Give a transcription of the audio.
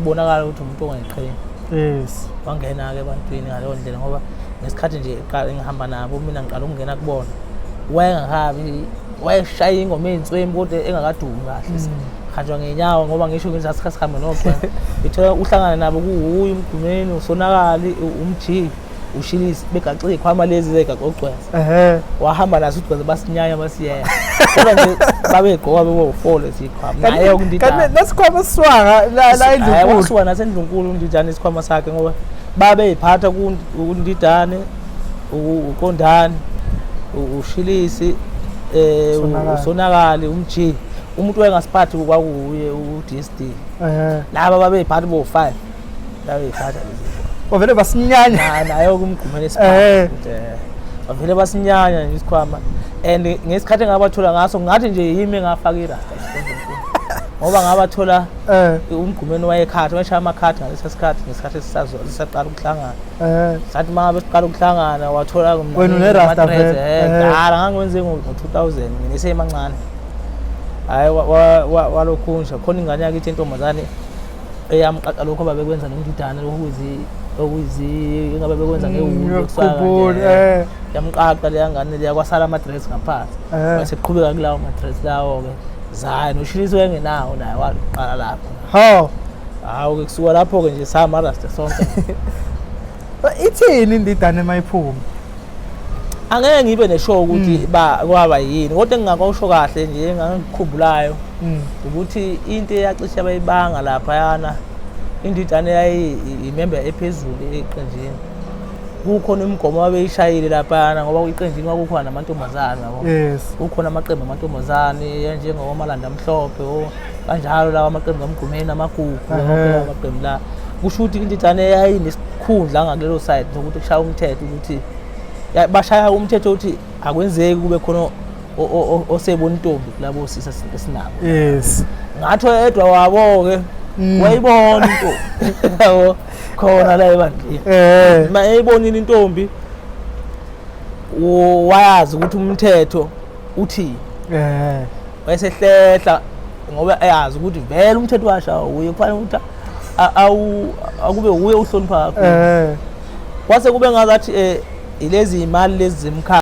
Ubonakala ukuthi umuntu ongayiqhenyi. Yes. Wangena-ke ebantwini ngaleyo ndlela, ngoba ngesikhathi nje eqala ngihamba nabo, mina ngiqala ukungena kubona, wayengahabi, wayeshaya ingoma ey'nswembu kodwa engakadumi kahle. Hanjwa ngey'nyawo, ngoba ngisho ngithi asikhathi sihambe nogcwele, ithola uhlangane nabo kuwuye uMgqumeni, uSonakali, uMG, uShilisi, begaxe iy'khwama lezi zegaxe ogcwele. Wahamba naso ugcwele, basinyanya, basiyeka, kodwa nje babegqoka bebo-four lezi y'khwama naye. Kanti Undidane nesikhwama siswanga la endlunkulu. Wasuka nasendlunkulu uNdidane isikhwama sakhe, ngoba babeyiphatha kuNdidane, uQondani, uShilisi, Usonakali. uSonakali, uMG. Umuntu wayengasiphathi kwakuwuye u-DSD. Laba babeyiphatha bo-five, babeyiphatha lezi. Bavele basinyanya. Naye kumgqumela isiphatha, bavele basinyanya nje isikhwama. And ngesikhathi engabathola ngaso, ngathi nje yimi engafaka irasta, ngoba ngabathola umgqumeni wayekhatha, wayeshaya amakhathi ngalesa sikhathi, ngesikhathi sisaqala ukuhlangana. Sathi uma ngabe siqala ukuhlangana, wathola mina. Wena unerasta vele. Dala ngangikwenze ngo-2000, mina esemancane. Hhayi, walokhu nje khona ingane yakithi intombazane eyamqaqa lokho ababekwenza nomdidane, lokhu okuyizi engabe bekwenza ngewulu. Ngiyakukhumbula, Yamqaqa leya ngane leya, kwasala ama-dress ngaphansi. Waseqhubeka kulawo ma-dress lawo-ke, zayo noshilisi wayengenawo naye, waqala lapho. Hawu. Hawu-ke, kusuka lapho-ke nje samarasta sonke. Ithini indidane mayiphuma? Angeke ngibe neshow ukuthi ba kwaba yini, kodwa engingakusho kahle nje, engangikukhumbulayo, ukuthi into eyacishe bayibanga laphayana, indidane yayi-member ephezulu eqenjini. Kukhona imigomo ababeyishayile laphayana, ngoba iqenjini kwakukhona namantombazane, yabo. Kukhona amaqembu amantombazane njengomalanda amhlophe, kanjalo lawa amaqembu kaMgqumeni, amagugu, yonke lawa amaqembu la. Kusho ukuthi indidane yayinesikhundla ngakulelo side sokuthi kushaya umthetho, ukuthi bashaya umthetho ukuthi akwenzeki kube khona osebona intombi kulabo sisi esinabo. Ngathi oyedwa wabo-ke wayibona intombi, yabo, khona la ebandleni. Ma eyibonile intombi, wayazi ukuthi umthetho uthini. Wayesehlehla, ngoba eyazi ukuthi vele umthetho washa uye, kufanele ukuthi akube uye uhlonipha kakhulu. Kwase kube ngazathi ilezi imali lezi zemkhaya.